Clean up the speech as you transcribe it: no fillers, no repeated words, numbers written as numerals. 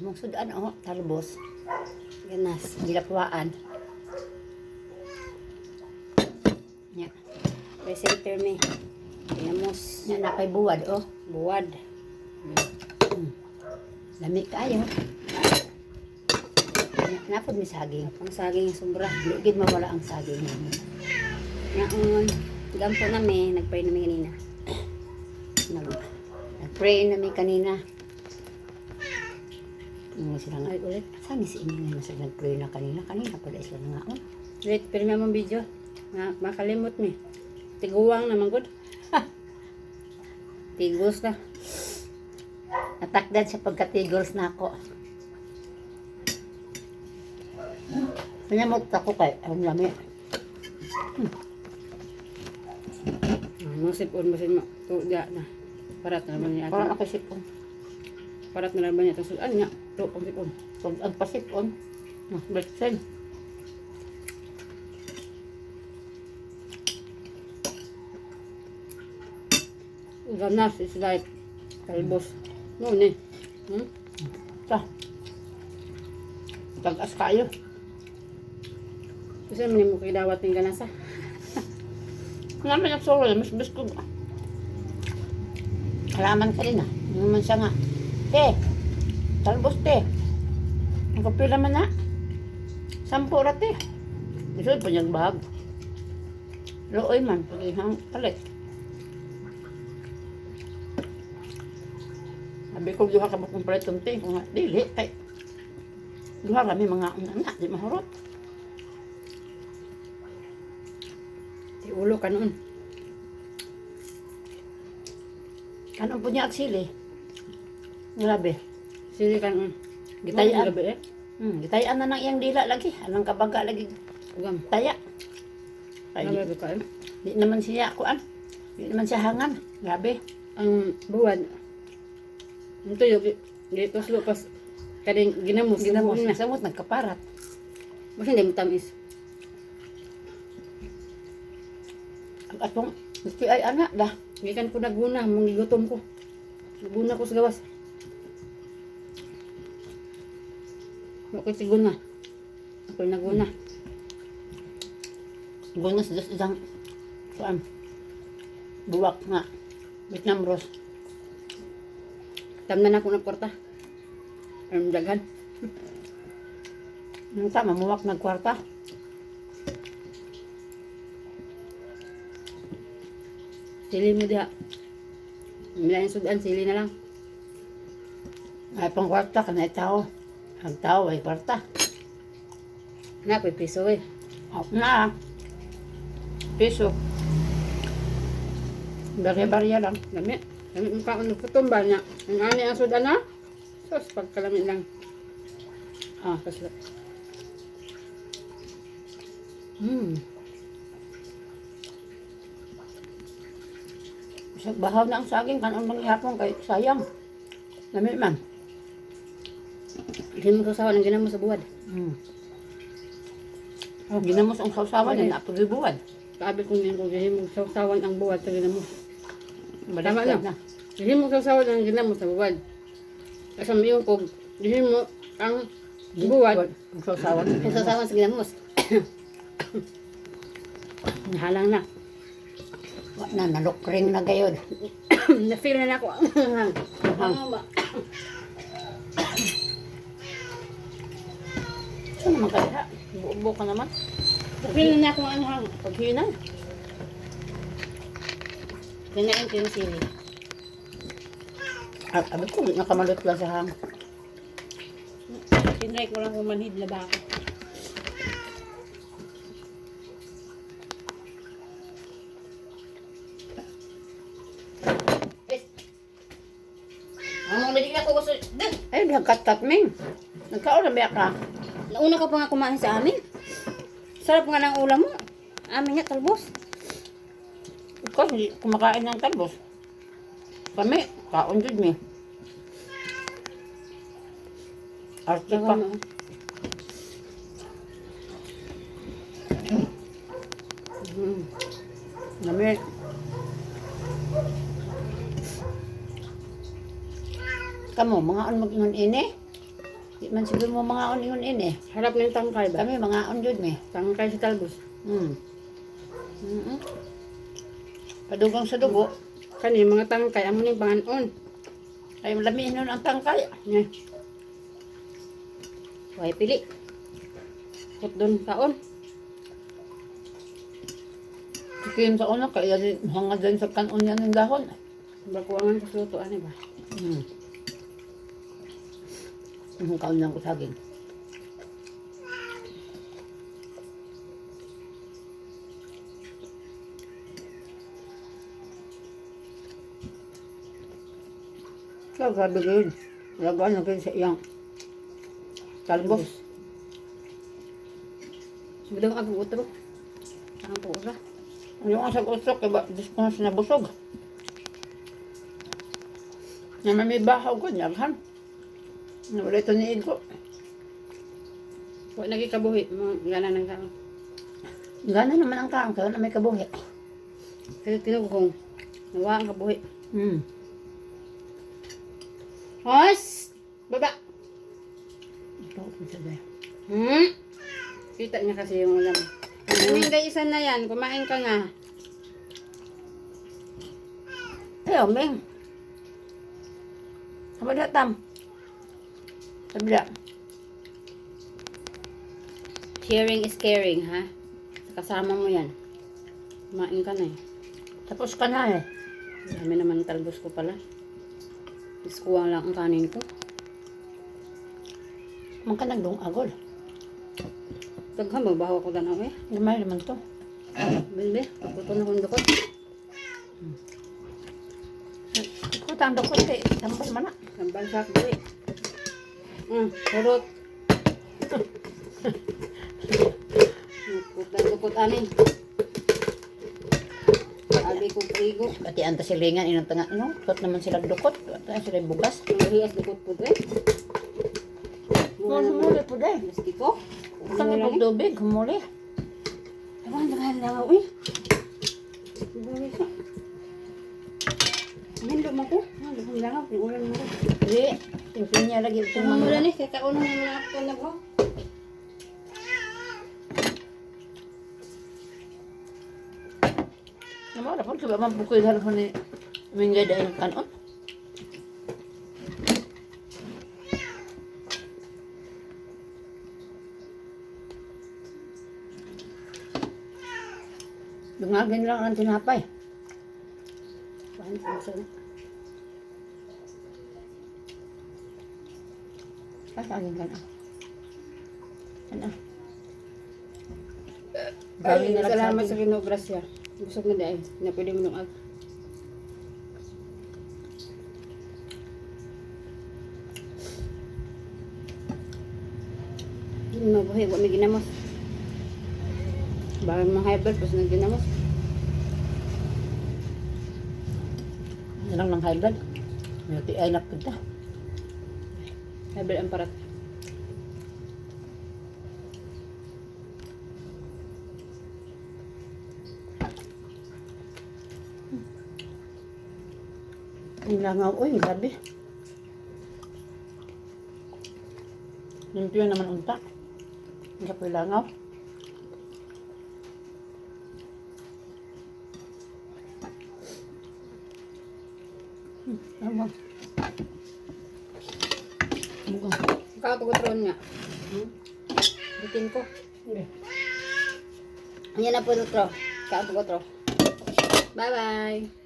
Among sudan oh, talbos. Ganas. Gilapwaan. Nya. Presenter mi. Ginamos. Nya napay buwad oh. Buwad. Lami kaayo. Nya napod mi saging. Ang saging sobra. Dili gid mawala ang saging. Ngaon. Gampo nami. Nagpray nami kanina. Nag Nag-pray na mi kanina. Ingon sila nga. Ay, ulit. Saan ni si Ineng nga sila nag-pray na kanina? Kanina pala sila nangaon. Wait, pero may mong video. Nga, makalimot mi. Tiguang naman gud. Tigos na. Natakdan sa pagkatigols na ako. Pinamot ako kay ang lami. Ah, mga sipon mo mo. Tuga na. Parat na naman niya. Parang ako sipon. Parat na naman niya. Tapos, ano niya? Tu, ang sipon. Pag ang pasipon, betsen. Ganas is like kalbos. No, ni. Ta. Tagas kayo. Kasi naman mo kidawat ng ganas ah. Naman ang solo, mas bis ko. Halaman ka rin ah. Ano naman siya nga. Te, talbos te. Ang kapila man na. 10 ra te. Isod pa niyang bahag. Looy man, pag ihang palit. Sabi ko, duha ka ba kung palit te? Kung nga, dili, kay. Duha kami mga anak, di mahurot. Ti ulo ka noon. Kanon po niya ang sili. Grabe. Sili ka noon. Gitayan. Gabi eh. Gitayan na ng iyang dila lagi. Anong kabaga lagi. Ugam. Taya. Ay, di, Gabi ka eh. di naman siya kuan. Di naman siya hangan. Grabe. Ang buwan. Ang tuyo, dito pas kaning ginamos. Ginamos. Na. Samot nagkaparat. Basta hindi mo tamis. Ang atong gusto ay anak dah. Gikan ko naguna, mangigutom ko. Naguna ko sa gawas. Wa ko'y siguna. Ako'y naguna. Gunas dos isang kuan. Buwak nga. Vietnam rose. Tamnan ako ng kwarta. Ang daghan. Nung tama, muwak nagkwarta. Sili mo diha. Milain sudan, sili na lang. Ay pang kwarta kanay tao. Ang tao ay kwarta. Na, ako'y piso eh. Ako na. Piso. Barya-barya lang. Lami. Lami mo ka ang putumba niya. Ang ani ang sudan na. Sos, pagkalami lang. Ah, kasla. Bisag bahaw na ang saging, kanon man gihapon kay sayang. Lami man. Hindi mo kasawa ng ginamo sa buwad. Oh, ginamos ang sausawan na napagibuan. Sabi ko niyan kung gihimong sausawan ang buwad sa ginamo. Tama Baliktad na. na. Gihimong sausawan ang ginamo sa buwad. Kasi mayon ko, gihimo ang buwad Ang sausawan. ang sausawan sa ginamos. Nahalang na. Wa na nalukring na gayod. Na-feel na ako. Ano ba? Saan naman kaya? Buo ka naman. Na-feel na ako ang anghang. Paghina. Kinain ko yung sili. Ah, abi ko nakamalot lang sa hang. Tinry ko lang kung manhid na ba ako. Ang mga na ako gusto. Dun! Ay, nagkat-kat ming. Nagkaon na biya ka. Nauna ka pa nga kumain sa amin. Sarap nga ng ulam mo. Amin nga, talbos. Ikaw, hindi kumakain ng talbos. Kami, kaon jud mi. Arte pa. Lami. Kamo, mga ano mag-ingon ini? Di man siguro mo mga on in eh. Harap na yung tangkay ba? Kami mga on jud mi. Tangkay sa talbos. Padugang sa dugo. Kani mga tangkay amo ni panganon. Ay lami nun ang tangkay. Nya, Way pili. Hotdon kaon. Tikim sa una kaya din hangad din sa kanon yan ng dahon. Bakuangan ko sa luto ani ba? Ang kaon lang ko saging. Kaya grabe yun. Lagaan na kayo sa iyang talbos. Sugdang ako utro. Ang po ra. Yung ang sag-usok, iba, Diyos ko na sinabusog. Na may bahaw ko, naghan. Wala ito ni ko. Wa lagi kabuhi mga gana ng kaon. Gana naman ang kaon, kaya na may kabuhi. Kaya tinugong. Nawa ang kabuhi. Hos! Baba. Ito, ito ba? Kita niya kasi yung ulam. Ano yung isa na yan? Kumain ka nga. Ay, omeng. Sabila, tam. Sabila. Sharing is caring, ha? Kasama mo yan. Kumain ka na eh. Tapos ka na eh. Dami naman ang talbos ko pala. Mas kuha lang ang kanin ko. Man ka nagdong agol. Daghan, magbaho ko tanaw eh. Gamay naman to. Bilbi, pagkuto na kong dukot. Ikaw tang dukot eh. Tambal man na. Ang bansak ko eh. Hurot. Dukot ang dukot ani. Abi ko prigo. Pati ang tasilingan, inang tanga. No, tot naman sila dukot. At sila bugas. Ang hiyas dukot po eh. Humuli po dahil. Maski ko. Kami pagdubig, humuli. Ewan, daghan lang ako eh. Bawal siya. Ang hindom ako. Ang daghan lang ako. Ulan mo ko. Di, tingin niya lagi itong Tama mo mga. na eh. Kaya kaon na mga ako na ko. Namara po, kaya man bukoy dahil ni Mingay dahil kanon. Dungagin lang ang tinapay. Paano sa na? Pasagin ka na. Ano? Ay, Gawin na lang salamat sa sa Ginoo, grasya. Busog na dahil. Na pwede mo nung ag. Hindi mo buhay, wa may ginamos. Baka mga high blood, basta nagginamos. Ano lang ng high blood. May UTI na punta. High blood ang parat. Ang langaw, uy, grabe. Limpyo naman unta. Hindi po yung langaw. Tama. Mukhang. Kakagutron nga. Bitin ko. Okay. Ayan na po nutro. Kakagutro. Bye-bye.